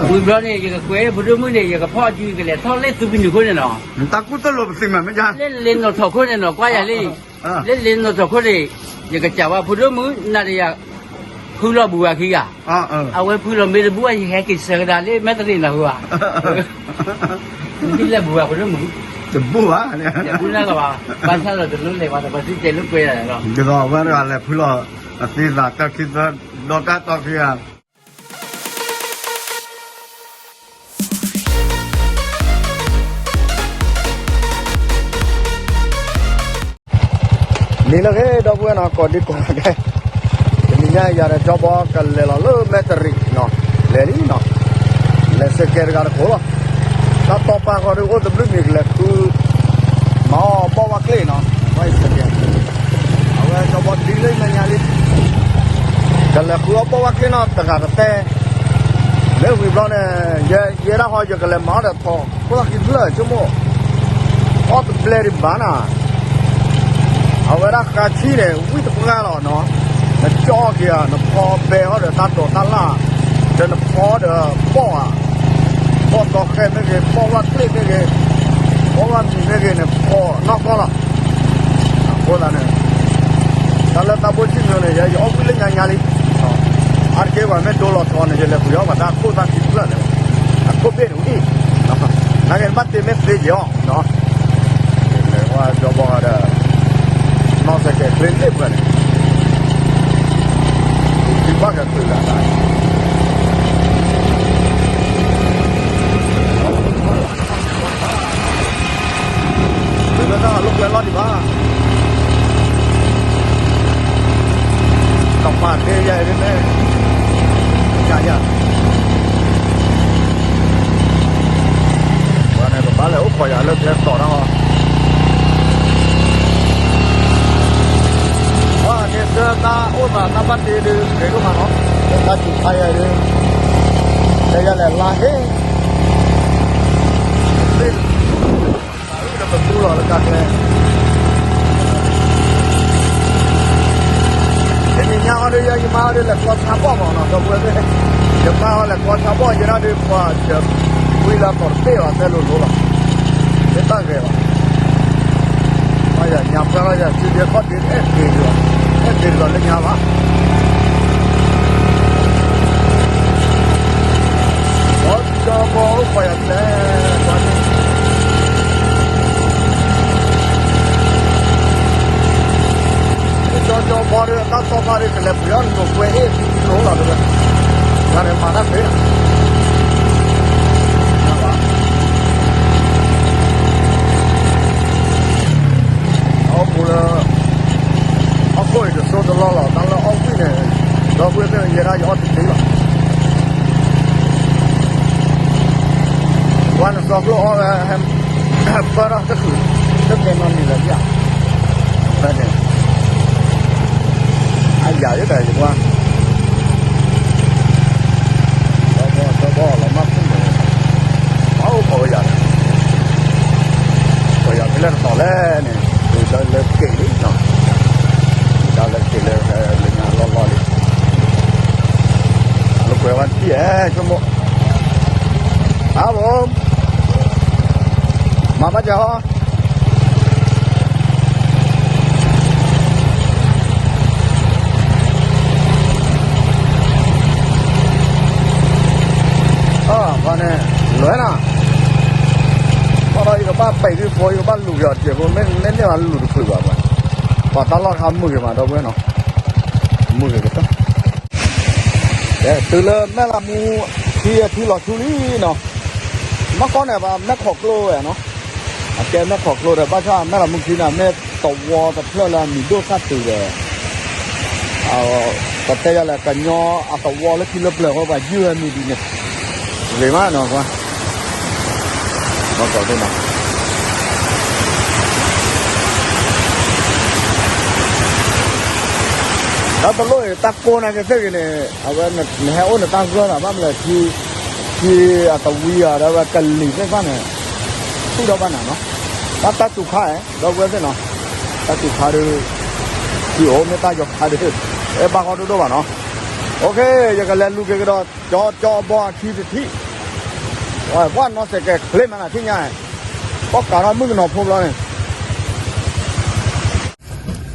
ဝံၤဘျီန့ၣ် ယကကွဲးဖိဒိၣ်မုၣ်န့ၣ် ယကဖီၣ်အစု ယကလဲၤထီၣ်လၢသုးပနူၤခိၣ်န့ၣ်နီၤ. တၢ်ကူၣ်တလိာ်ပသံမးမ့ၢ်ယါ, လၢလ့နီၣ်ထီၣ်ခိၣ်န့ၣ်နီၤ ကွၢ်ယၤလံ. လၢလ့နီၣ်ထီၣ်ခိၣ်န့ၣ် ယကစံးဝဲဖိဒိၣ်မုၣ် နၤဒီးယၤ ဖုလီၤဘူးဝဲခံဂၤ, အဝဲဖုလီၤမ့ၢ်တဘူးဘၣ် ယဟဲက့ၤဆၢကဒါလၢမဲၣ်တရံးနီၤ ဟူဧါ, နဒ်လဲၣ်ဘူးဝဲဖိဒိၣ်မုၣ်, တဘူးဘၣ်, တဘူးနၤလီၤဘၣ်, ဘၣ်ဆၣ်ဒီးတလိၣ်လဲၤဘၣ် တပှၤစံၣ်တဲၤလိာ်ကွဲယၤလီၤ. ဒ်သိးအဝဲတဂၤလဲၤဖုလီၤ အသံသးတၢ်ခံသၢ ဒီကၢ်တီခံဂၤ နံၤလၢအဂ့ၤ ဒီပုၢ်ဝဲၢ်နီၤ ကိးဒံကိးဂၤဒဲး, တနံၤညါယၤဒီးကၠီဘီကလဲၤလီၤလၢမဲၣ်တရံးနီၤ, လဲၤလံနီၤ, လဲၤစ့ၢ်ကီးတဂၤတခိၣ်လီၤ. တၢ်တီၢ်ပာ်ဃီဒီးအိၣ်တဘျုးမံၤကလဲၤဃု မၤအီၣ်ဘီၣ်ဝါချ့နီၤ, အဝဲကၠီဘီဒ်လၢမဲာ်ညါလံ, ကလဲၤဃုအီၣ်ဘီၣ်ဝါချ့နီၤ တဂၤတတဲ လၢဝံၤဘျီန့ၣ် ယဲဒၣ်ဟီ ယကလဲၤမၤအီၣ်ဒီးထီ ခိၣ်သၣ်ခံဖျၢၣ်ဆိကမိၣ်, အီၣ်တဘျဲဒံးဘၣ်နၤ, အဝဲဒၣ်ဃါဆံန့ၣ် ဝံၣ်တပှၢ်လီၤနီၤ, နကၠီၣ်က့ၤဧါ နဖီဘဲအီၣ်ဒီးတၢ်ဒိးတၢ်လၣ်, ဒီးနဖီဒီးဘီၣ်ဧါ, ဘီၣ်တီခဲမ့ၢ်ဂ့ၤ, ဘီၣ်ဝါချ့မ့ၢ်ဂ့ၤ, ဘီၣ်ဝါမံၤမ့ၢ်ဂ့ၤန့ၣ် ဖီနီၢ်ကီၢ်လီၤ. အဃိသတးန့ၣ် တၢ်လၢတၢ်ဘိၣ်ဆံမံၤန့ၣ် ယအီၣ်ဝံၣ်လၢညါညါလံ. အါတက့ၢ်ပှၤမ့ၢ်ဒိလီၤထီန့ၣ် ယလဲၤပှ့ၤအီၣ်ပှၤတၢ်ခိၣ်သၣ်ခံဖျၢၣ်န့ၣ်, အခိၣ်ဘ့ၣ်န့ၣ်ဝံၤ, နာ်က့ၤနဘၣ်တ့မ့ၢ်သ့က့ၤအီၤ, လဲၤဝဲကၠီဘီဂၤဒီး နီၢ်စဲးကဲးချ့လ့ၣ်ပှဲၤန့ၣ် ဘၣ်ကဲသုးလၢ်တၢ် သုးလၢတၢ်လိာ်ကွဲလီၤဒံးဘၣ်, ကပၤဒ့ယဲၢ်ဒ်န့ၣ်, ယၤယၤ, ပှၤန့ၣ်ကဘၣ်လဲၤအိၣ်ခိးယၤလၢကျဲတီၤတၢ်ဟီ, ပှၤန့ၣ်သၢတၢ်အိၣ်သးတၢ်ဘၣ်တ့ဒုး ဂ့ၤဒိၣ်မးလီၤ, တၢ်စူၤခါယဲၢ်ဒုး, တဲယၤလဲၤလါဟ့ၣ် ပသူလီၤလၢတၢ်ကျဲ, တနံၤညါအီၤဒုး ယဲယမါအီၤဒုး လဲၤကျီဆါဘီၣ်မးနီၤ ဒီပုၢ်ဝဲၢ်သ့ၣ်, ယမါအီၤလဲၤကျီဆါဘီၣ်ယဲဒၣ်ဒုး ပှၤတဝံလၢအတီၤတဘ့ၣ်ဘၣ် တဲလိၤလိၤလီၤ, တၢ်ဂ့ၤဘၣ်, ညါပှၢ်လီၤယၤ စုဒ့ခီၣ်ဒ့ အဲၣ်က့ၤဒုး, အဲၣ်က့ၤဒ်သိးလၢညါဘၣ် ဒီးကၠီဘီအိၣ်ခိးယၤလဲၣ်, ကၠီကၠီဘီဒီး တၢ်တီၢ်ဖါဒီး ကလဲၤပှ့ၤအီၣ်နိၣ်ကွဲအ့ၣ်လိၤလီၤဒီး, တၢ်ဒီးမၤတၢ်ဖဲအီၣ်ပူၤလၢ အီၣ်ခိၣ်အံၤတစိတလီၢ်လီၤ, တၢ်လၢအီၣ်ဝံၣ်န့ၣ်, ဒီပုၢ်ဝဲၢ်သ့ၣ် ယဲဒၣ်ယအီၣ်တသ့လီၤ, ပှၤနစီၤကျိၣ်အီၣ်ဝဲ ပၢၢ်ထီၣ်တချုး, တကဲနီတမံၤလၢၤဘၣ်, ဖဲန့ၣ်, အယၤယဲဒၣ်ယပှၤ ဒီဘီဒီဘီလီၤမၢ်ခိၣ်န့ၣ်, အအိၣ်ခိးဝဲယၤန့ၣ်, ခိးယၤဖဲလဲၣ်တတီၤလဲၣ်န့ၣ်, ဒုးလၢက့ၤလံနီၤ, ဒုးလၢက့ၤလၢလၢညါလီၢ်လီၢ်လံ, လၢကွဲးဝဲတံၢ်ဧဲ ဆိကမိၣ်, အါဘိ, မၤဘၣ်ကဟီ အၢ ပှၤန့ၣ် လွဲၢ်နီၤ, ဘၣ်ဒီးယကဘၣ်ပဲာ်ဒုးဖိ ယကဘၣ်လူၤက့ၤအီၤတက့ၢ်ဖိ မ့ၢ်န့ၢ်ဘၣ်လူၤတချုးဘၣ်, ပှၤတၢ်လီၢ်တခါမုာ်က့ၤမး ဒီပုၢ်ဝဲၢ်နီၤ, မုာ်က့ၤကတၢၢ် တုၤလၢမဲၢ်လးမူခံအထံလီၤဆူလံနီၤ, မ့ၢ်ကီၢ်န့ၣ် ပမဲၢ်ခိးကျိဝဲနီၤ, အကဲမဲၢ်ခိးကျိဒီး ဘၣ်ဆၣ်မဲၢ်လးမူခံန့ၣ် မ့ၢ်သဝီတဖျၢၣ်လၢအမံၤဒိၣ်သၣ်တုၤဒီး ပတဲယၤလဲၣ် ကညီအသဝီလၢခံလၢပျၢၤအဃိ ပှၤယုၢ်ဝဲမံၤဒ်န့ၣ်, ဂ့ၤမးနီၤ, ကွၢ် တၢ်တလိၣ်အံၤ တၢ်ကိၢ်နာ်က့ၤသ့ၣ်ဂ့ၤန့ၣ် အဝဲနဟဲအိၣ်နတၢ်ဂၢၢ်သးဘၣ်မလဲၣ်, ခံအတဝံၤအီၤဒီးဝဲကလံၤသ့ၣ်တဖၣ်န့ၣ်, ဆူၣ်ထီၣ်ဘၣ်နၤနီၤ, တၢ်တၢ်စူၤခါဧါ ဒီပုၢ်ဝဲၢ်သ့ၣ်နီၤ, တၢ်စူၤခါဒီး ထံအိၣ်မ့ၢ်တၢ်ယီၤခါဒီး အဲၣ်ဘၣ်ဃီဒိၣ်ဒိၣ်ဘၣ်နီၤ, ယကလဲၤလူၤက့ၤကဒီး ကၠီကၠီဘီအထံတထံၣ် ပှၤနီၢ်စဲးကဲးချ့မးနၤထံၣ်ညါ, ပှၤကးထီၣ်မုၣ်ကနီၤဖိဘျီန့ၣ်,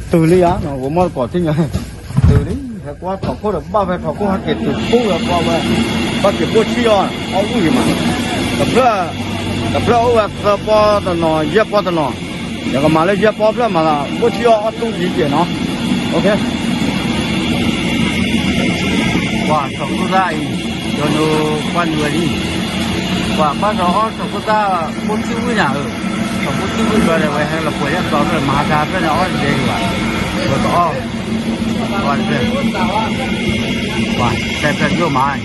တုၤလံဧါ, ဂိၤမီၢ်တကိးထံၣ်ညါ, တုၤလံ, ဟဲကွၢ်ထီၣ်ခိၣ်ဒီးဘၣ်ဖဲထီၣ်ခိၣ်ဟဲက့ၤတုၤဖူဝဲပှၤဝဲ, ဘၣ်က့ၤဘိၣ်ထံၣ်အီၤ, အီၣ်ဝံၣ်ဂ့ၤမး, တဖျၢၣ်, တဖျၢၣ်အိၣ်ဝဲသၢပီတနီၤ ယဲၢ်ပီတနီၤ, ယကမၤလၢယဲၢ်ပီဖျၢၣ်မးလီၤ, ဘိၣ်ထံၣ်အီၤအီၣ်တူၢ်ယံၤကဲးနီၤ, ပှၤထီၣ်ခိၣ်သၣ်အံၤ, ယိၤနိကွၢ်နုာ်ဝဲလံ, ပှၤဘၣ်ဒီးအီၣ်ထီၣ်ခိၣ်သၣ်, ဘိၣ်ထံၣ်ဝံၣ်နၤဧၢ, ထီၣ်ဘိၣ်ထံၣ်ဝံၣ်ဘျီဒီး ဝဲဟဲလီၤပှဲၤလၢအသီဖျၢၣ် မၤဟါတၢ်ဖျၢၣ်န့ၣ် အီၣ်တဒဲဒံးဘၣ်, ပတအီၣ်, ပှၤတဖျၢၣ်, ပှၤတဲဖျၢၣ်ဒိၣ်မး,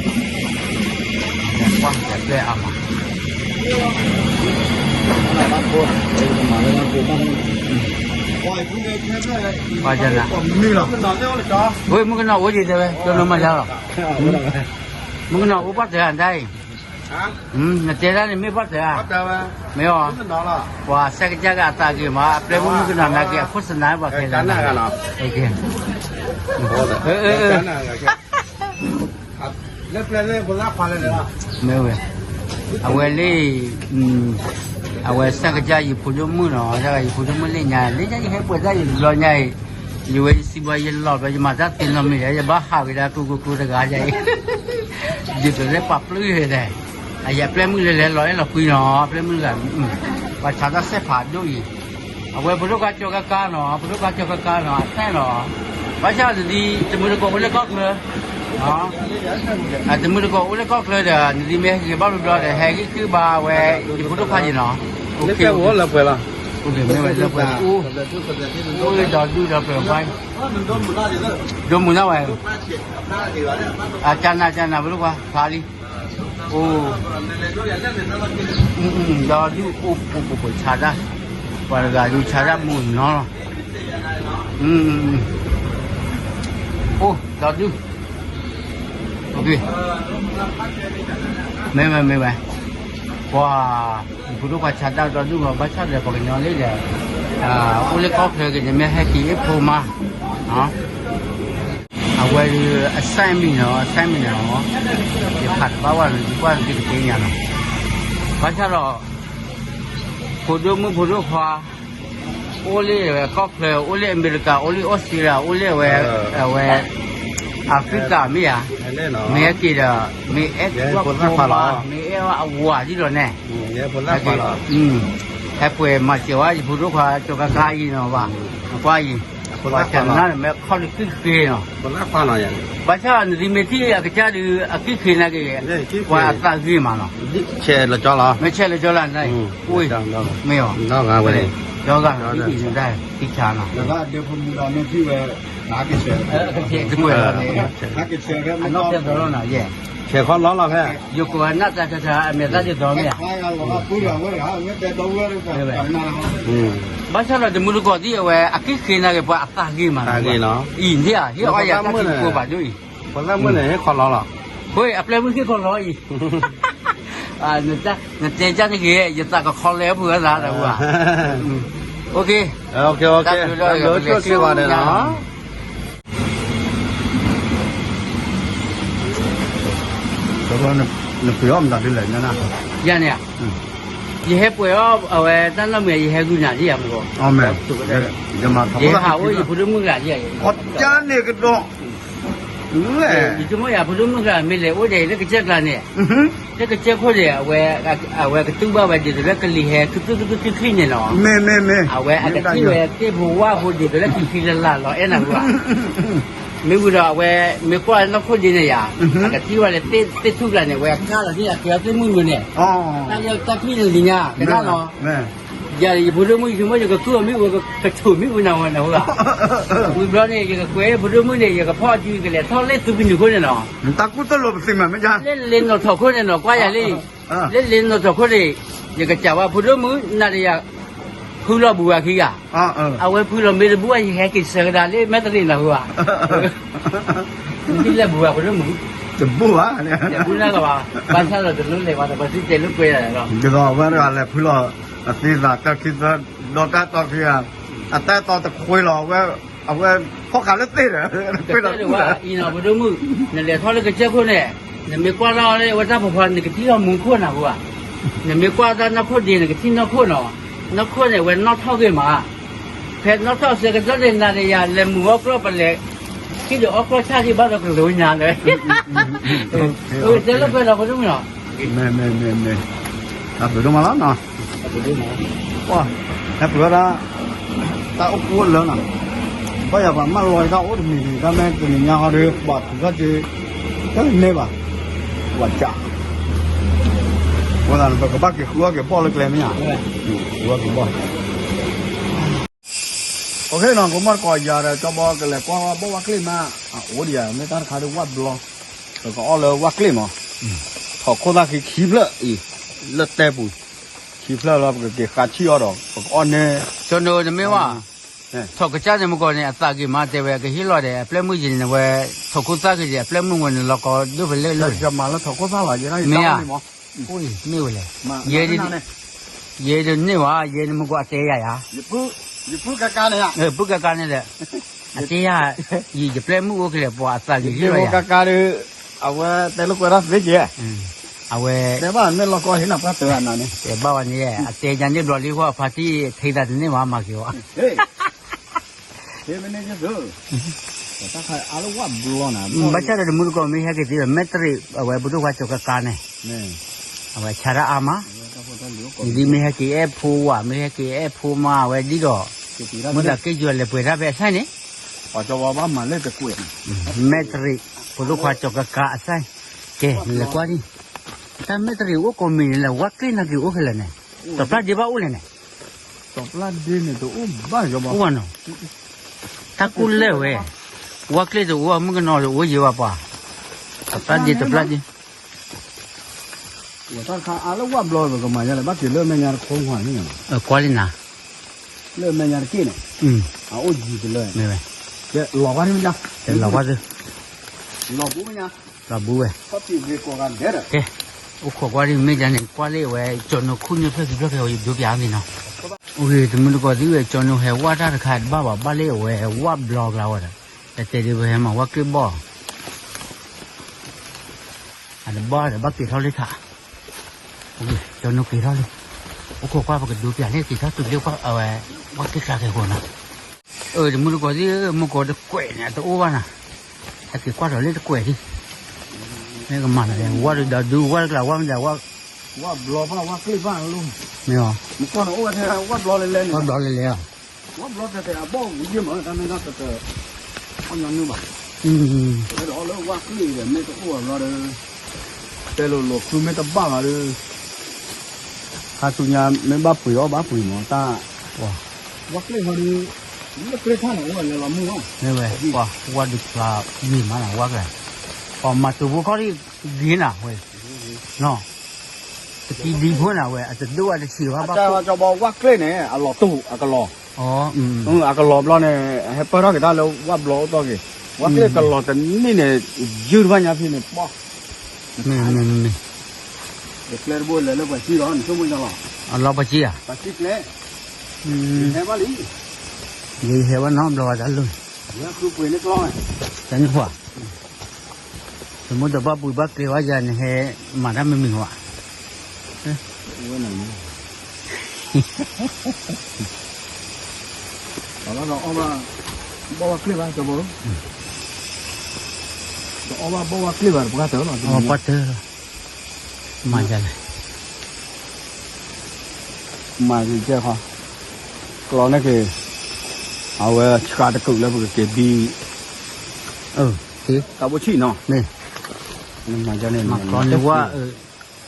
ကွၢ်တဲဖျၢၣ်အါမး, ပှၤကနၤ, ဝဲမုၣ်ကနီၤအိၣ်ဒံးတဲဝဲ ကနီၤမၤယါလီၤ, မုၣ်ကနီၤအိၣ်ပှၢ်တၢၢ်အတၢ်အံၤ, မုၣ်ကနီၤအိၣ်ပှၢ်တၢၢ်အတၢ်အံၤ, နတဲဒၣ်န့ၣ်မ့ၢ်ပှၢ်တၢၢ်ဧါ, မ့ၢ်အီၤ, ပှၤဆဲးကစၢ်ကအသးဂ့ၤမး အပျဲၢ်မုၣ်မုၣ်ကနီၤနာ်က့ၤအခိၣ်စနါပှၤခဲလၢာ်, မ့ၢ်ဝဲ, အဝဲလၢ အဝဲဆဲးကစၢ်ယဖိဒိၣ်မုၣ်နီၤ, ယဖိဒိၣ်မုၣ်လၢညါ, လၢညါယဟဲပှဲၤတၢ်ယဘျီညါအံၤ, ယဝဲယစံးဘီယလီၤဘျီ ယမၤတၢ်သ့နီတမံၤဒီး ယဘၣ်ဟးဂ့ၤဒၣ်ကျိကျိကျိတဂၤယၤအံၤ, ယတလဲၤပာ်ပျုၢ်ဟဲလဲၣ်, အယပျဲၢ်မုၣ်လၢလဲၤလီၤအဲၣ်လီၤကွံနီၤ, ပျဲၢ်မုၣ်တဂၤ, ပှၤဆါတၢ်စဲးဖးဒိၣ်အံၤ, အဝဲဖိဒိၣ်ခွါကၠီၤကါကါနီၤ, ဖိဒိၣ်ခွါကၠီၤကါကါနီၤ အသဲနီၤ, ဘၣ်ဆၣ်နဒ် တမုၢ်တကိးအိၣ်လၢကီၢ်ချၢ တမုၢ်တကိးအိၣ်လၢကီၢ်ချၢဒီး နဒ်မ့ၢ်ဟဲက့ၤဘၣ်ဘျီဘျီဒီး ဟဲက့ၤခုၣ်ဘၣ်ဝဲ ယဖိဒိၣ်ခွါယံၤနီၤ, မ့ၢ်ဝဲလၢပှဲၤလီၤ, အိၣ်ဒီးဒူၣ်ဒီးပှဲၤခွါ, ဒိၣ်မုာ်နီၤဝဲ, ကနၤကနၤဖိဒိၣ်ခွါ ဖျါလံ, အိၣ် ဒီးဒုးအိၣ်ပှဲၤပှဲၤဆါတၢ်, ပှၤတဂၤဒုးဆါတၢ်မုာ်နီၤလီၤ, အိၣ်ဒီးဒုး, မ့ၢ်ဝဲမ့ၢ်ဝဲ, ပှၤ ယဖိဒိၣ်ပှၤဆါတၢ်ဒီဒုးမး ဘၣ်ဆၣ်ဒီးပှၤကညီလံဒီး, အိၣ်လၢကီၢ်ချၢက့ၤန့ၣ် မ့ၢ်ဟဲက့ၤအိၣ်ဖိမး အဝဲဒုး အစဲးမံၤနီၤ အစဲးမံၤနီၤ, ယဖးတဘၣ်ဝဲန့ၣ် ယကွၢ်က့ၤတသ့ညါနီၤ, ဘၣ်ဆၣ်ဒီး ဖိဒိၣ်မုၣ်ဖိဒိၣ်ခွါ, အိၣ်လၢဝဲကီၢ်ချၢ အိၣ်လၢအမဲရကၤ အိၣ်လၢအီစထြ့လယါ အိၣ်လၢဝဲ, အဝဲ, အဖရံကၤမ့ၢ်ဧါ, မ့ၢ်ဟဲက့ၤဒီး, မ့ၢ်အဲၣ်ကွၢ်ဖိမး မ့ၢ်အဲၣ်ဝဲအဝၤဒ်လီၤန့ၣ် ဟဲပှဲၤမၤစၢၤဝဲ ယဖိဒိၣ်ခွါကၠီၤကါကါအံၤနီၤဘၣ်, ကွၢ်အံၤ, ပှၤကနၣ်န့ၣ် မ့ၢ်ခီၣ်လၢကံၣ်ဃ့နီၤ, ဘၣ်ဆၣ်နဒ်မ့ၢ်ထံၣ်အကစၢ်ဒုး အကံၣ်ဃ့နာ်က့ၤ, ပှၤအသးဂ့ၤမးနီၤ, မ့ၢ်ဆဲးလၢကၠီလီၤ, မ့ၢ်အီၤ, ဒီဂၤဝဲ, ဒီဂၤ, သံဆါနီၤ, ဆဲးခီလီၤလီၤဖဲ, ယကိးနၢ်တၢ်တၢ်အမဲာ်သၣ်ဒ်သိးမ့ၢ်ဧါ ဘၣ်ဆၣ်ဒီးတမုၢ်တကိးသံအဝဲ အကံၣ်ဃ့နာ်က့ၤ ပှၤအသးဂ့ၤမး, အံၤန့ၣ်ဧါ ဟ့ၣ်အီၣ်ယၤတၢ်ထံဖိဘၣ်ဒိၣ်အံၤ, ပှၤသးမုၣ်န့ၣ်ဟ့ၣ်ခီလီၤလီၤ, အပျဲၢ်မုၣ်ဟ့ၣ်ခီလီၤအံၤ, နတဲကၢ်တဂ့ၤ ယသးကခီလဲၣ်ဖုအသးလၢၤဘၣ်, တၢ်ဘျုးလီၤ ကလဲၤဆူညါ နပှ့ၤအီၣ်မတၤဒ်လဲၣ်ညါနၤ, ယၤန့ၣ်ဧါ, ယဟဲပှ့ၤအီၣ်အဝဲတၢ်နီတမံၤ ယဟဲဂုာ်နၤဒ်ယၤမ့ၢ်ဂီၤ, ယဟးအိၣ်ယဖိဒိၣ်မုၣ်ကျါဒ်ယၤ, အီၤကန့ၣ်ကဒီး, ယဆိကမိၣ်ယၤဖိဒိၣ်မုၣ်ကျါ မ့ၢ်လဲၤအိၣ်ဒံးလၢကစၢၢ်ကျါန့ၣ်, လၢကစၢၢ်ခိၣ်န့ၣ် အဝဲကတူၢ်ဘၣ်ဝဲဒ်သိးလၢကလံၤဟဲ ကသူၣ်ကသူၣ်ချံချံန့ၣ်လီၤ, အဝဲအကထံၣ်ဝဲသ့ၣ်ဖိဝၣ်ဖိဒ်သိးလၢကံၤခံလၢလာ်လီၤ အဲၣ်နၤဝဲ မ့ၢ်ဝံၤဒီးအဝဲ မ့ၢ်ကွၢ်နီၢ်ခိၣ်ဒ်န့ၣ်ယါ, အကထံၣ်ဝဲလၢသ့ၣ်ထူၣ်ကျါန့ၣ် ဝဲအကါလီၤန့ၣ် အကဲအီၤသ့ၣ်မုၣ်မုၣ်န့ၣ်, တၢ်လၢတၢ်ထံၣ်န့ၣ်လံညါ ကနၣ်နီၤ, ယၤယဖိဒိၣ်မုၣ် ယဆိကမိၣ်ယကသူၣ်အီၤမ့ၣ်အူ ကဆိးမ့ၣ်အူနၤဝဲနၤဝဲ, ဝံၤဘျီန့ၣ် ယကကွဲးဖိဒိၣ်မုၣ်န့ၣ် ယကဖီၣ်အစုကလဲၤထီၣ်လၢသုးကနုာ်ခိၣ်န့ၣ်နီၤ, လၢလ့နီၣ်ထီၣ်ခိၣ်န့ၣ်နီၤ ကွၢ်ယၤလံ လၢလ့နီၣ်ထီၣ်ခိၣ်န့ၣ် ယကစံးဝဲဖိဒိၣ်မုၣ် နၤဒီးယၤ ဖုလီၤဘူးဝဲခံဂၤ, အဝဲဖုလီၤမ့ၢ်တဘူး ယဟဲက့ၤဆၢကဒါလၢမဲာ်တရ့နၤဟူဧါ, မ့ၢ်လဲၤဘူးဝဲဖိဒိၣ်မုၣ်, တဘူးဘၣ်, တဘူးနၤလီၤဘၣ်, ဘၣ်ဆၣ်ဒီးတလိၣ်လဲၤဘၣ် တပှၤစံၣ်တဲၤလိာ်ကွဲဒၣ်လီၤ, ဒ်သိးအဝဲတဂၤလဲၤဖုလီၤ အသံသးတၢ်ခံသၢ ဒီတၢ်တီခံဂၤ, အတၢ်တီတခွ့လီၤ အဝဲ အဝဲဖီၣ်ဃာ်လၢသ့ၣ်ဒီး တခွ့လီၤ အံၤနီၤ ဖိဒိၣ်မုၣ်, နလဲၤထီၣ်လၢကစၢၢ်ခိၣ်န့ၣ်, နမ့ၢ်ကွၢ်ထီၣ်လၢဝဲတၢ်ဖီဖီ နကထံၣ်ထီၣ်မူခိၣ်နၤဟူဧါ, နမ့ၢ်ကွၢ်တၢ်နီၢ်ခိၣ်ဒ်န့ၣ် ကထံၣ်နီၢ်ခိၣ်နီၤ, နီၢ်ခိၣ်န့ၣ် အဝဲနီၣ်ထီၣ်ဂ့ၤမး, ဖဲနီၣ်ထီၣ်အဆၢကတီၢ်န့ၣ် နၤဒီးယၤ လဲၤမုာ်အီၣ်ကျီၢ်ပလဲၤ, ဟံၣ်ဒီးအီၣ်ကျီၢ်ဆၣ်ဒံးဘၣ်ဒီးကလိၤညါလၢ တဲလၢပှဲၤလီၤဖိဒိၣ်မုၣ်လီၤ. မ့ၢ် မ့ၢ် မ့ၢ် မ့ၢ်, အပှဲၤဒိၣ်မးလီၤနီၤ, ပှၤ ဟဲပှဲၤဝဲဒၣ် တၢ်အိၣ်ဖှိၣ်လၢနီၤ, ဘၣ်ယၤပှၤမၢလီၤတၢ်အိၣ်တမံၤန့ၣ် တၢ်မ့ၢ်တနံၤညါဟီဒီး ပှၤထူးထီၣ်က့ၤ တၢ်န့ၢ်ဘၣ်, ပှၤကး, အဃိသတးန့ၣ် ပကဘၣ်က့ၤဃုအီၣ်က့ၤဘီၣ်လၢကျဲမ့ၢ်ဧါ, ဃုအီၣ်က့ၤဘီၣ် OKနီၤ, ကမီၢ်တကိးယၤဒီး ကၠီဘီကလဲၤကွၢ်ဘီၣ်ဝါကျ့ၣ်မး, အအိၣ်ဒံးယၤ မ့ၢ်တၢ်တခါဒီးဝၣ်ဘျီ, ပကအီၣ်လၢဝါကျ့ၣ်မး, ထီၣ်ခိၣ်သၣ်ခံခံဖျၢၣ်အံၤ, လၢတဲပူၤ, ခံဖျၢၣ်လီၤ ပကက့ၤဃါထံၣ်အီၤဒီး ပကအီၣ်န့ၢ်, ကၠီနိတမ့ၢ်ဝဲ, ထီၣ်ကစၢ်န့ၣ်မကီးန့ၣ် အသးဂ့ၤမးတဲဝဲ ကဟ့ၣ်လီၤဒီး အပျဲၢ်မုၣ်ယံၤန့ၣ်ဝဲ, ထီၣ်ခိၣ်သၣ်ဂ့ၤဒီး အပျဲၢ်မုၣ်ဝဲန့ၣ် လီၤကီဒိၣ်ဖဲလဲၣ်လၢ, မ့ၢ်ဧါ, မ့ၢ်ဝဲလဲၣ်, ယဲဒၣ်န့ၢ်ဝဲ, ယဲန့ၣ်မကီးအတဲယၤယၤ, ပုၢ်ကကါန့ၣ်ဒီး, အတဲယၤ, ယပျဲၢ်မုၣ်အိၣ်ကလဲာ် ပှၤအသးဂ့ၤယဲ, ကကါဒီး, အဝဲတဲလိာ်ကွဲဒၣ်သ့က့ၤ, အဝဲ, တဲဘၣ်မ့ၢ်လီၤကီဟ့ၣ်နၤပှၢ်တၢ်နၤန့ၣ်, တဲဘၣ်ဝဲန့ၣ် အတဲယၤန့ၣ်ဘျီလံဃီ အဖါတံၢ်ထံသးတန့ၢ်မး မၤက့ၤဝဲ ဘၣ်ဆၣ်ဒီးတမူတကိးမ့ၢ်ဟဲက့ၤသ့ဒီး မဲၣ်တရံး အဝဲ ပဒိၣ်ခွါကၠီၤကကါန့ၣ်, အဝဲဆါတၢ်အါမး, ဒ်မ့ၢ်ဟဲက့ၤအဲၣ်ဖိဝဲ မ့ၢ်ဟဲက့ၤအဲၣ်ဖိမး အဝဲဒ်ဒီး, မ့ၢ်သးက့ၢ်ယွၤလဲၤပှဲၤတၢ်ဖဲအဆၣ်န့ၣ်, မဲၣ်တရံး ပဒိၣ်ခွါကၠီၤကကါအဆၣ်, ကဲ နလဲၤကွၢ်ဒံး, တၢ်မဲၣ်တရံးအိၣ်ကိးမံၤန့ၣ်လဲၣ် ဝါကျ့ၣ်နာ်က့ၤအိၣ်ခဲလၢာ်န့ၣ်, တပျၢ်ဒ့ဘၣ်အိၣ်လဲၣ်န့ၣ် တပျၢ်ဒ့န့ၣ်တအိၣ်ဘၣ်ယဘီ, အိၣ်ဘၣ်နီၤ, တၢ်ကူၣ်လဲၢ်ဝဲ, ဝါကျ့ၣ်တအိၣ် မုၣ်ကနီၤတအိၣ်ယဲဘၣ်ပှၤ, တပျၢ်ဒ့ တပျၢ်ဒ့, တၢ်တခါအါလၢဝၣ်ဘျီပကမၤယါလဲၣ် ဘၣ်က့ၤလၢမဲာ်ညါတခိၣ်မီၤန့ၣ်, ကွၢ်လံနၤ, လၢမဲာ်ညါတက့ၢ်န့ၣ်, အအိၣ်ယံၤတလၢ, မ့ၢ်ဝဲ, လီၤကွၢ်ဒံးမ့ၢ်ညါ, လီၤကွၢ်သု, လီၤဘူးမ့ၢ်ညါ, လီၤဘူးဝဲ, ကဲ, အိၣ်ခိးကွၢ်ဒံးမ့ၢ်ဒ်န့ၣ် ကွၢ်လၢအဝဲ ကၠီၤနိခိၣ်န့ၢ်ဖျၢၣ်ခံဖျၢၣ်ခဲအံၤ ယဒိပျးအါက့ၤနီၤ, အိၣ်ဂ့ၤ တမူတကိးသ့ၣ်ဝဲ ကၠီၤနိဟဲဝၣ်တၢ်တခါတဘၣ်ဘၣ် ဘၣ်လၢအဝဲဝၣ်ဘျီကျါဝဲဒီး, တတဲဒ်ပဟဲမၤဝၣ်ကျ့ၣ်ဘီၣ် အတဘီၣ်ဒီးဘၣ်က့ၤထီၣ်လၢထး, ကၠီၤနိက့ၤထီၣ်လံ, အိၣ်ခိးကွၢ်ပကဒိပျးလၢက့ၤထီၣ်တုၤလၢအဝဲ, ဝၣ်ကျ့ၣ်ကျါခဲအံၤနီၤ, အၢ တမူတကိးသ့ၣ် မူကိးတကွဲးန့ၣ် အတအိၣ်ဘၣ်နီၤ, ဟဲက့ၤကွၢ်ထီၣ်လၢတကွဲးဒံး, မ့ၢ်ကမၤနၤလဲၣ် ဝၣ်ဒီးဒုးဝၣ်တကျါ ဝၣ်မတၤဝၣ်, ဝၣ်ဘျီဘၣ် ဝၣ်ကျ့ၣ်ဘၣ်လီၤ, မ့ၢ်အီၤ, မ့ၢ်ကွၢ်န့ၣ်အိၣ်ဝဲထဲဝၣ်ဘျီလဲၤလဲၤန့ၣ်, ဝၣ်ဘျီလဲၤလဲၤဧါ, ဝၣ်ဘျီတဲတဲအဘီၣ်ဝံၤယဲၢ်မး တၢ်မ့ၢ်တၢ်တတၢ်, အီၣ်ညီနုၢ်ဘၣ်, တဲဒီးအီၣ်လၢဝၣ်ကျ့ၣ်ဒီး မ့ၢ်တအိၣ်ဘၣ်ဘျီဒီး, တဲလိာ်လိာ်ဃုမ့ၢ်တဘၣ်ဘၣ်ဒီး, ခါဆူညါမ့ၢ်ဘၣ်ပှ့ၤအီၣ်ဘၣ်ပှ့ၤမးတၢ်, ဝၣ်ကျ့ၣ်ဟီဒီး, လၢကျဲခါန့ၣ်အိၣ်ဝဲလဲၤလီၤမုၢ်လီၤ, မ့ၢ်ဝဲ, ဝၣ်ဒုးဖျါယံာ်မးနီၤ ဝၣ်ကျဲ, ပှၤမၤတိၤဖိခီၣ်ထံးဂ့ၤနၤဝဲ, နီၤ, တကံဒံဖိနၤဝဲ အတဒိၣ်အတဆံးဘၣ်ဘၣ်, ဝၣ်ကျ့ၣ်န့ၣ် အလီၤတိၢ်အကလီၤ အကလီၤဘျီန့ၣ် ဟဲပၢၢ်ထီၣ်က့ၤတၢ်လၢဝၣ်ဘျီအိၣ်တီၢ်က့ၤ, ဝၣ်ကျ့ၣ်ကလီၤတနံၣ်န့ၣ် ယုၢ်တဘၣ်ညါဖဲန့ၣ် ပီၢ်, မ့ၢ်, ကျဲတဘိလဲၤလၢပှၤစံၣ်လီၤ နဆိကမိၣ်လီၤ, အလီၤပှၤစံၣ်ဧါ, ပှၤစံၣ်ကျဲ, ဟဲဘၣ်လံ, ယဟဲဘၣ်နီတဘျီဘၣ်တၢ်လီၢ်, တၢ်န့ၣ်ပှၤ သမူတဘၣ်ပှ့ၤဘၣ်ကျဲဝဲယၤန့ၣ် ဟဲမၤတၢ်မ့ၢ်မ့ၢ်ဝဲ, အီၣ်ဘၣ်ဘီၣ်ဝဲကျ့ၣ်ဘၣ်, တအီၣ်ဘၣ်ဘီၣ်ဝဲကျ့ၣ်ဘၣ် တပှၢ်တၢၢ်လီၤ, ပှၢ်တၢၢ်လီၤ, မၤယၤလဲၣ်, မၤက့ၤကဲခီ, ကျီန့ၣ်က့ၤ, အဝဲဆှါတကုးလၢပကက့ၤဘံ, တၢ်ဘိဆံၣ်နီၤ, မ့ၢ်, မၤကန့ၣ် မၤကျီန့ၣ်ဝဲ,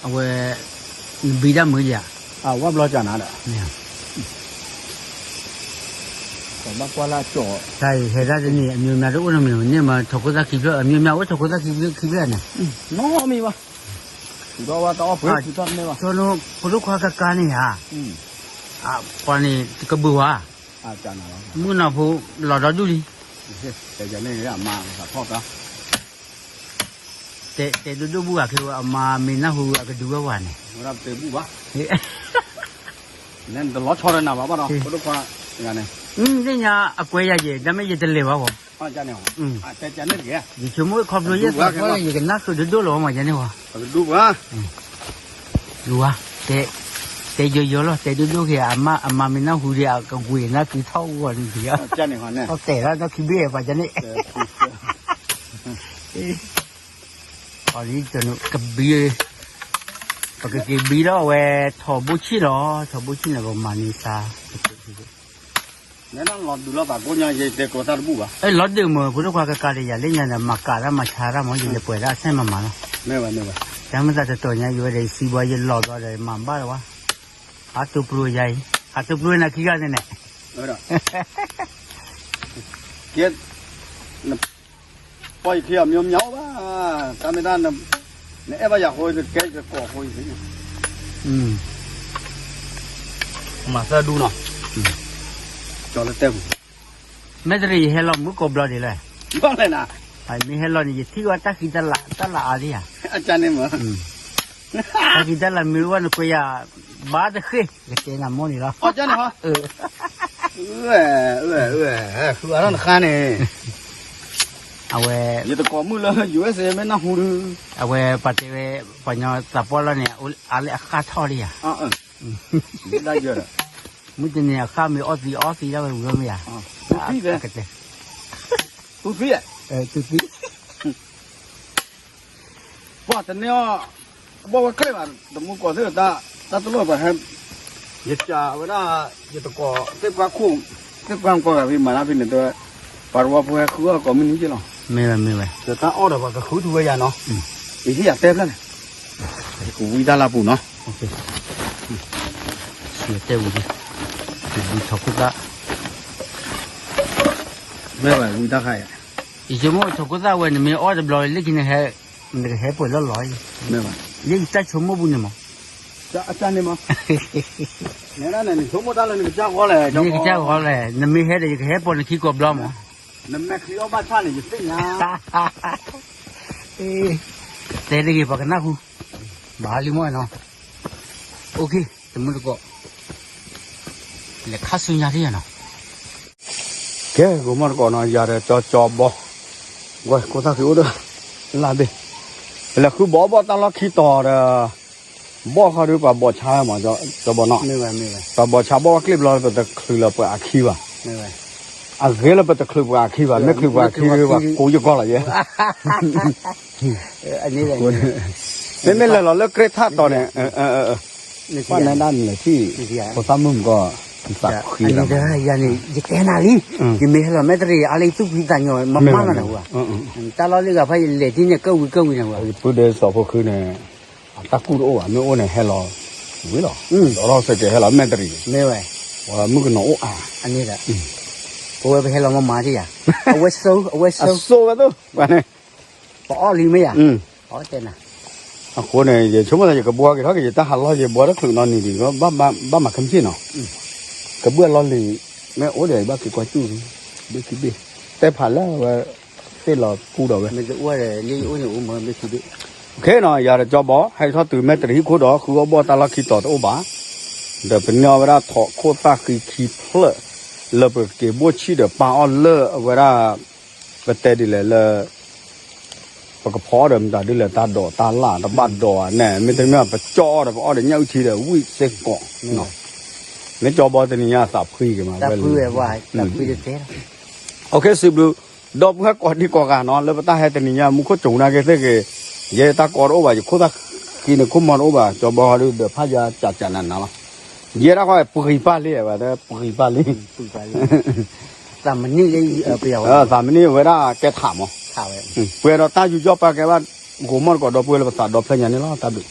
အဝဲ, နဘံတၢ်မုာ်ယၤ, ဝၣ်ဘျီကနၤဒီး, ဘၣ်ကွၢ်လၢကၠီၣ်, တၢ်အံၤဟဲဒၣ်တနံၤ အမျိုးမျိုးတအိၣ်နီတမံၤ န့ၣ်မ့ၢ်ထီၣ်ခိၣ်သၣ်ခံဖျၢၣ် အမျိုးမျိုးအိၣ်ထီၣ်ခိၣ်သၣ်ခံဖျၢၣ်န့ၣ်, နီတမံၤဘၣ်, ထုးထီၣ်ဝဲတအီၣ်ပှ့ၤ ထုးထီၣ်တန့ၢ်ဘၣ်, ကၠီၣ်နိ ဖိဒိၣ်ခွါကကါန့ၣ်ဧါ, ပှၤန့ၣ်တကဘုးဝဲ, မုၣ်ကနီၤဖိလီၤဒီဒူၣ်လံ, တဲန့ၣ်အမါသးထီၣ်တၢ် တဲဒိၣ်ဒိၣ်ဘူၣ်ဂၤခဲဝဲ အမါမ့ၢ်နၢ်ဟူအကဒုးဝဲဝဲန့ၣ်, ဝဲဒၣ်တဲဘူၣ်ဘၣ်, နတလီၤဆီဒီးနၤဘၣ်ဘၣ်ဒီး ဖိဒိၣ်ခွါတဂၤန့ၣ်, သ့ၣ်ညါအကွဲးယၤယဲၢ် ဒါမ့ၢ်ယတလဲၤဘၣ်ဝဲ, ယဆိကမိၣ်ခီဖျိယဲၢ်သးထီၣ် ယကနၢ်ဃုာ်ဒိၣ်ဒိၣ်လီၤမး ယန့ၣ်ဝဲ, ဒုးဝဲ တဲ, တဲယိယိလီၤ, တဲဒိၣ်ဒိၣ်က့ၤ အမါ အမါမ့ၢ်နၢ်ဟူဒီး အကဝ့ၤနၢ်က့ၤထီၣ်အူအီၤန့ၣ်ဒီး, အီၣ်တဲာ်လီၤနီၢ်ခံဘ့ၣ်ပှၤကန့ၣ်, အီၤဒ်တနုၤကဘံ, ပကက့ၤဘံလီၤအဝဲ, ထီဘိဆံၣ်လီၤ, ထီဘိဆံၣ်န့ၣ် ပမၤန့ၢ်သါ, လီၤဒုးလီၤသးကိးညါ ယတဲကိးသၣ်တဘူၣ်ဘၣ်, လီၤဒုးမ့ၢ် ဖိဒိၣ်ခွါကကးဒီးယၤလၢညါဒီး မၤကးတၢ်မၤဆါတၢ်မ့ၢ် ယလဲၤပှဲၤဒၣ်အဆဲမၤမၤလီၤ, တၢ်မ့ၢ်သးတတီၤညါ ယဝဲဒီးယစံးဘၣ် ယလီၤဘျီဒီးမၤဘၣ်လၢၤဝဲ, ဟးတူၢ်ပျိယၤအံၤ, ဟးတူၢ်ပျိနၤခံဂၤန့ၣ်န့ၣ် ကဲ, နပီယခံအီၤမညီမညီဘၣ်, တၢ်မ့ၢ်တၢ်, နအဲၣ်ဘၣ်ယၤဃိ နကဲယကကိးဃိ, မၤသၢဒူနီၤ, ကၠီလၢတဲပူၤ, မဲၣ်တရံးယဟဲလီၤမုၢ်ကိးဘျီဒ်လဲၣ်, မ့ၢ်ဟဲလီၤန့ၣ် ယထံၣ်ဝဲတၢ်ဃံတၢ်လၤ တၢ်လၤအါဒံဧါ, တၢ်ဃံတၢ်လၤမ့ၢ်ဝဲနကွဲးယၤ, ဘၣ်တဃ့ၢ် ယတဲနၤမိၢ်န့ၣ်လီၤ, ဃုအါထီၣ်နဃါန့ၣ်, အဝဲ, ယတကိးမုၢ်လၢ ယူၢ်အ့ၣ်စ့ မ့ၢ်နၢ်ဟူဒုး, အဝဲပှၤတဲဝဲ, ပှၤညီသးပှၢ်လီၤန့ၣ်, အါလၢအဃၣ်ထီၣ်ဒံဧါ, မုၢ်တနံၤအဃၣ်မ့ၢ်အီၣ်သံ အီၣ်သံဒၣ်ဝဲဝံၤမ့ၢ်ဧါ, ကတဲ, တူၢ်သံ, တူၢ်သံ ပှၤတန့ၢ်အီၣ်, ဘီၣ်ဝဲကျဲၣ်ဘၣ် တမူကီၢ်သ့ၣ်တၢ်, တၢ်တလိၣ်ပှၤဟဲ, ယကးဝဲဒၣ်, ယတကိး, သ့ၣ်ပှၢ်ခိၣ်, သ့ၣ်ပှၢ်မကီၢ်ဂၤဖဲမၤတၢ်ဖဲန့ၣ်တဲ, ပှၤတဝီဖိဟဲဃုအီၣ်ကိးမုၢ်နံၤက့လီၤ, မ့ၢ်ဝဲမ့ၢ်ဝဲ, ဒီးတၢ်အီၣ်ဒီးပှၤကဃုထူဝဲယၤနီၤ, ယဟ့ၣ်ယၤတဲဖျၢၣ်န့ၣ်, ကဝံတၢ်လၢပူၤနီၤ, တဲဝံၤ, ဝံထီၣ်ခိၣ်သၣ် မ့ၢ်ဝဲဝံတၢ်ခါအံၤ, ယဆိကမိၣ်ထီၣ်ခိၣ်သၣ်ဝဲ နမ့ၢ်အီၣ်တဘျီလၢခံန့ၣ်, နကဟဲပှဲၤလီၤလီၤအံၤ, လၢယတၢ်ဆိကမိၣ်ပူၤန့ၣ်မး, န့ၣ်မး, နဆိကမိၣ်တၢ်လၢနကစၢ်ဂီၤလဲၣ်, နကစၢ်ဂီၤလဲၣ်, နမ့ၢ်ဟဲဒီး ယကဟဲပိာ်နခံကိးဘျီမး, နမဲာ်ချံအီၣ်ဘၣ်ဆၣ်န့ၣ် ယသ့ၣ်ညါ တဲတဂ့ၤ ပှၤကနၢ်ဟူ, ဘၣ်လံမ့ၢ်နီၤ, အိၣ်ခ့ တမုၢ်တကိး, လဲၤခါဆူညါထံၣ်ယၤနီၤ, ကဲ ဂိၤမီၢ်တကိးနီၤ ယၤဒီးကၠီကၠီဘီ, ဝဲ ခိၣ်သၣ်ဃံအိၣ်ဒီး, လၢဘ့ၣ်, လဲၤဃုဘီဘီၣ်တၢ်လီၢ်ခံတီၤဒီး, ဘီၣ်ဃီဒီးပှၤဘီၣ်ဆါမး, ကၠီဘီနီၤ, ပှၤဘီၣ်ဆါဘီၣ်ဝဲကျ့ၣ်ဘျီ ပတချုးလၢပှၤအခံဘၣ် အဂ့ၤလၢပတချုးပှၤအခံဘၣ်, မ့ၢ်ချုးပှၤအခံဒီး ပှၤကိးယကီၢ်လီၤယဲ, မ့မ့ၢ်လဲၤလီၤလၢကြ့ထၣ်တီၤန့ၣ်, ပှၤနဲဒၣ်နလဲၤထံၣ်, ဖိသၣ်မုၣ်မကီၢ်, သးဖှံလီၤ, ယၤန့ၣ် ယတဲနၤလံ, ယမ့ၢ်ဟဲလီၤမဲာ်တရံး အါလၢယသူၣ်ဖှံသးညီ မမါလီၤနၢ်ဟူဧါ, တၢ်လီၢ်လၢဂၤဖဲယလဲၤထံၣ်န့ၣ် ကဝံၤကဝံၤနၢ်ဟူဧါ, ယပုၢ်ဒီးစီၤဖိဃုန့ၣ်, အတၢ်ကူၣ်တအိၣ်ဘၣ်, မ့ၢ်အိၣ်န့ၣ် ဟဲလီၤဝံၤလီၤ, ဒီးထီၣ်စ့ၢ်ကီးဟဲလီၤမဲာ်တရံး, မ့ၢ်ဝဲ, ပှၤမုၣ်ကနီၤအိၣ်အါ, ပဝဲပဟဲလီၤမၤမၤထံၣ်ယၤ, အဝဲစိ, အဝဲစိ, အစိဝဲသိ, ပအီၣ်လံမ့ၢ်ယၤ, အီၣ်တဲနၤ, အဃိန့ၣ် ယဆိကမိၣ်သး ယကဘှီက့ၤထီၣ်က့ၤ ယတၢ်ဟးလီၢ် ယဘှီတချုးနီတမံၤဒံး ဘၣ်မၤခဲမုၢ်ဆ့ၣ်နီၤ, ကဘၣ်လီၢ်လံၤ, မ့ၢ်အိၣ်ဒီး ယဘၣ်က့ၤကွၢ်စူၣ်, ဘ့ၣ်ခံဘ့ၣ်, တဲဖးလၢဝဲ, သ့ၣ်လီၤပူဒီးဝဲ, ခဲနီၤ ယၤဒီးကၠီဘီ ဟဲထီၣ်တုၤမဲာ်တရံးဟံၣ်ခိၣ်ဒီး ဃုအီၣ်ဘီၣ်တၢ်လီၢ်ခံတီၤတအိၣ်ဘၣ်, ဒီးပန့ၢ်အီၣ်ဝဲဒၣ်ထိးခိၣ်သၣ်ဃံခံဖျၢၣ်, လၢပကက့ၤဘိၣ်ဆံၣ်ဒီးပာ်အီၣ်လၢအဝဲဒၣ်, ပတဲဒ်လဲၣ်လၢ ပကဖီအီၣ်ဒီးမတၤဒ်လဲၣ် တၢ်ဒိးတၢ်လၣ် တဘၣ်ဒိးဧါန့ၣ် မ့တမ့ၢ် ပကၠီၣ်အီၣ်ဒီး ပအီၣ်ဒီးညၣ်အုၣ်ထံဒီး ဝံၣ်စ့ၢ်ကီး, မ့ၢ်ကၠီဘီတနံၤညါသးဖှံက့ၤမး, စံးဘျုး, ဒီပုၢ်ဝဲၢ်ကိးဒံကိးဂၤနီၤ လၢပတၢ်ဟဲတနံၤညါ မူခိၣ်ကၠိနၤက့ၤသ့ၣ်က့ၤ, ယဲယတၢ်ကီတအိၣ်ဘၣ် ယခိၣ်သၣ်ဃံန့ၣ် ခိၣ်မီၤတအိၣ်ဘၣ် ကၠီဘီဟီဒုး ဒီးဖးယၤကၠးကၠးနးနးလီၤ, ယဲဒၣ်ဃီပှံၤပၢ်လံ ဝဲပှံၤပၢ်လံ သးမနံၣ်လၢပယီၤဝဲ, သးမနံၣ်ဝဲဒၣ်ကဲထးမး, ပှဲၤဒီးတၢ်ယူးယီၣ်ပာ်ကဲဘၣ်, ဂိၤမီၢ်တကိးဒီပုၢ်ဝဲၢ်လၢပသးဒီဖျၢၣ်ညါန့ၣ်လီၤ တၢ်ဘျုး